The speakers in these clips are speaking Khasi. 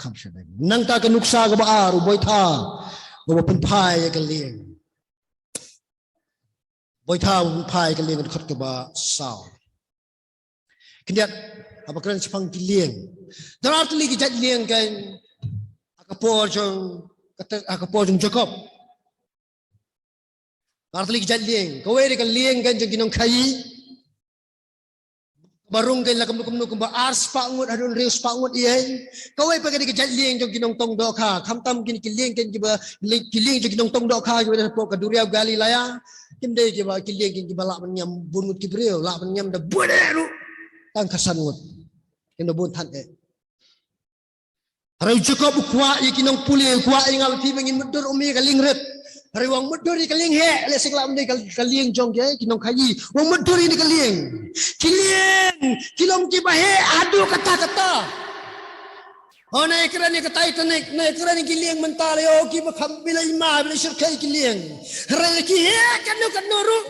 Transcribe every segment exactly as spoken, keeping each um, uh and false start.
kham shadei. Nangta ka nuksa kaba ar, u boitha uba pynphai ïa ka lieng. Boitha uba pynphai ïa ka lieng, ka dkhot kaba saw. Khyndiat, haba kren shaphang ki lieng. Don ar tylli ki jait lieng kan ha ka por jong, ha ka por jong Jakob. Ar tylli ki jait lieng. Kawei dei ka lieng kan jong ki nongkhaïi. Kaba rung kan la kumno kumno kumba ar spah ngut haduh hynriew spah ngut ïa. Kawei pat ka dei ka jait lieng jong ki nongtong dohkha. Khamtam kine ki lieng kan kiba, ki lieng jong ki nongtong dohkha kiba dei hapoh ka duriaw Galilaya. Kim dei kiba, ki lieng kan kiba lah ban ñiam bun ngut ki briew, lah ban ñiam da bun eh ruh. Tang khatsan ngut. Kim da bun than eh. Hynrei u Jakob u kwah ïa ki nongpule, u kwah ïa nga bad phi ba ngin mutdur, um ïa ka lieng rit. Hynrei u ong mutdur ïa ka lieng heh, lehse ka lah ban dei ka, ka lieng jong ki, ki nongkhaïi. U ong mutdur ïa ka lieng. Ki lieng ki long kiba heh haduh katta katta. Oh, nai kren ïa ka Titanic, nai kren ïa ki lieng mynta lei, oh, kiba kham, ba la ima, ba la shyrkhei ki lieng. Hynrei ki heh katno katno ruh.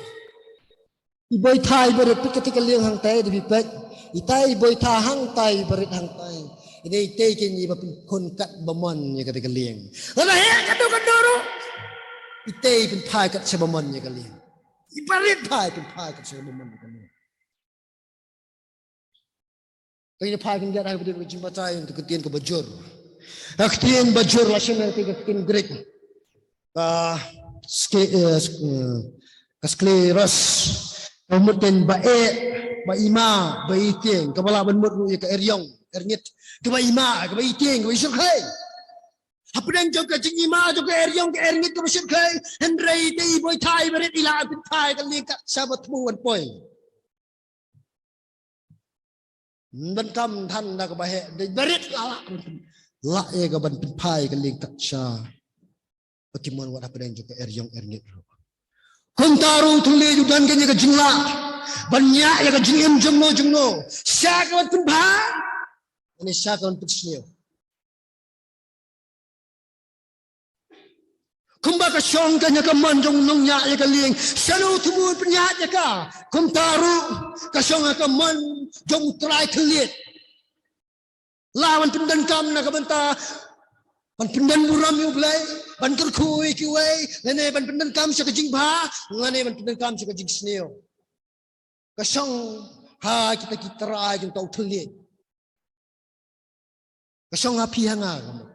I boitha iba rit, peit kata ka lieng hangtai, da phi peit. Itai i boitha hangtai, iba rit hangtai. Ine itei keiñ iba pynkhun kat ba mon ïa kata ka lieng. Lada heh katno katno ruh, itei i pynphai kat sha ba mon ïa ka lieng. Iba rit phai pynphai kat sha ba mon ïa ka lieng. Ka ïa phai khyndiat ha kaba dei ka jingbatai, ka ktien kaba jur. Ka ktien ba jur la shem ïa ka ktien Greek. Ka ske-, eh, sk-, eh, ka skleros. Ka mut ktien ba eh, ba ima, ba itieng, kaba lah ban mut ruh ïa ka eriong, erngit. Kaba ima, kaba itieng, kaba ishyrkhei. Hapdeng jong ka jingima jong ka eriong, ka erngit, kaba shyrkhei, hynrei te i boitha iba rit i lah pynphai ka lieng kat sha ba thmu wan poi. Ban kam than da kaba heh, da ba rit la lah, lah ïa ka ban pynphai ka lieng kat sha ba ki mon wat hapdeng jong ka eriong erngit ruh. Kumta ruh u thylliej u don keiñ ïa ka jinglah ban ñiah ïa ka jingim jongno jongno. Sha ka ban pynbha, ne sha ka ban pynsniew. Kumba ka shong ka ïa ka mon jong u nongñiah ïa ka lieng, shano u thmu pynïaid ïa ka. Kumta ruh ka shong ha ka mon jong u trai thylliej. Lah ban pyndonkam na ka bynta ban pyndonburom ïa U Blei, ban kyrkhu ïa kiwei, lane ban pyndonkam sha ka jingbha, lane ban pyndonkam sha ka jingsniew. Ka shong ha kita ki trai jong uta u thylliej. Ka shong ha phi ha nga ka mut.